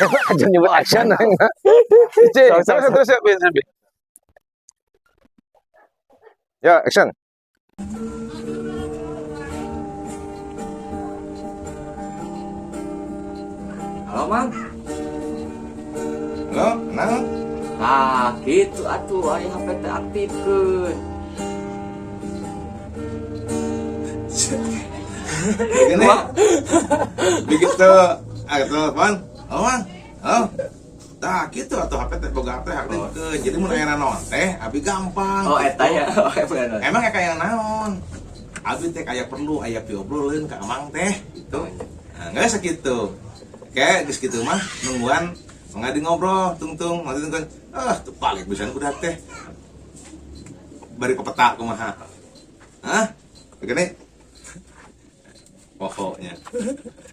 Aja nyebut action. Cik, Sok, sok, terus terus ya, Bin, Bin. Ya, action. Halo, Mang. Halo, naon? Ah, gitu atuh, ari HP teh aktifkeun. Begini. Begitu ah telepon. Oh, Mang. Oh. Tah gitu atuh HP teh boga HP aktifkeun. Jadi mun aya naon teh abi gampang. Oh, eta gitu. Ya. Oh, bener. Emang kayak naon? Abi teh kayak perlu aya piobrolin ka Amang teh gitu. Nah, nggak sakitu. Kayak geus kitu mah nungguan mangga ngobrol tungtung nanti tungtung ah tuh balik bisa udah teh bari pepeta kumaha. Hah? Begini pokoknya.